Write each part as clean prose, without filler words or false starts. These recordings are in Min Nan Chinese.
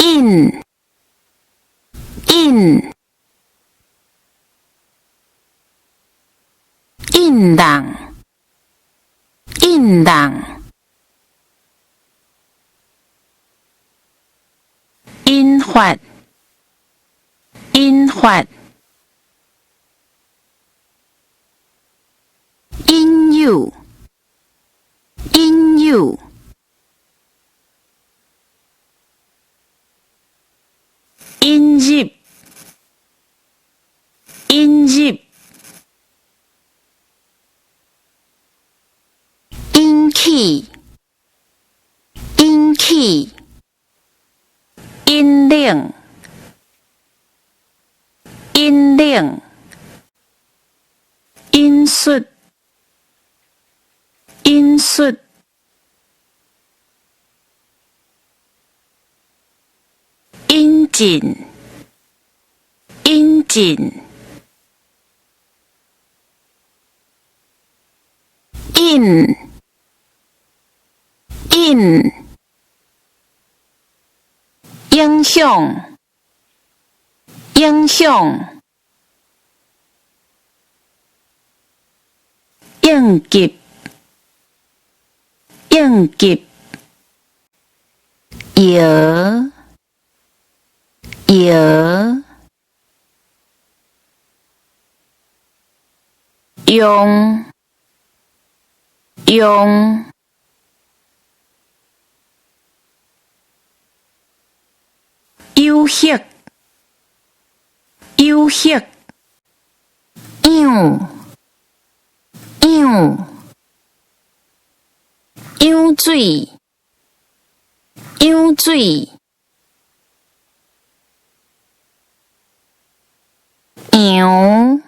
引，引，引人，引人，引發，引發，引誘，引誘，引入，引入，引起，引起，引領，引領，引述，引述，引進，引進，引，引，影響，影響，應急，應急，搖，搖，用，用，誘惑，誘惑，養，養，飲水，飲水，羊，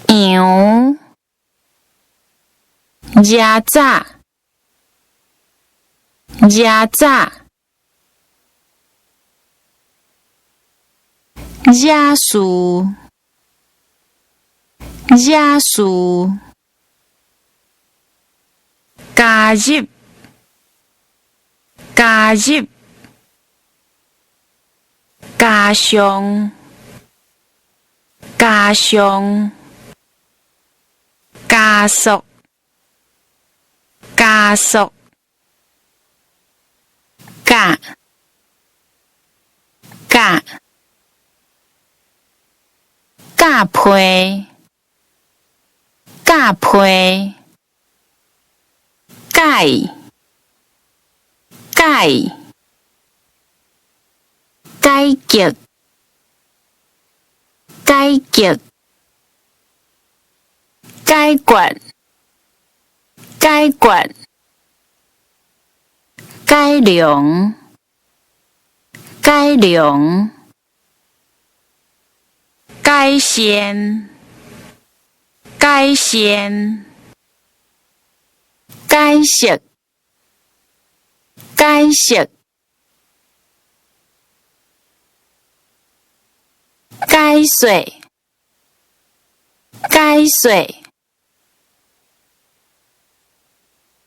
羊，食早，食早，惹事，惹事，加入，加入，加上，加上，加速，加速，佮，佮，佮批，佮批，改，改，改革，改革，解決，解決，改良，改良，改善，改善，解釋，解釋，解說，解說。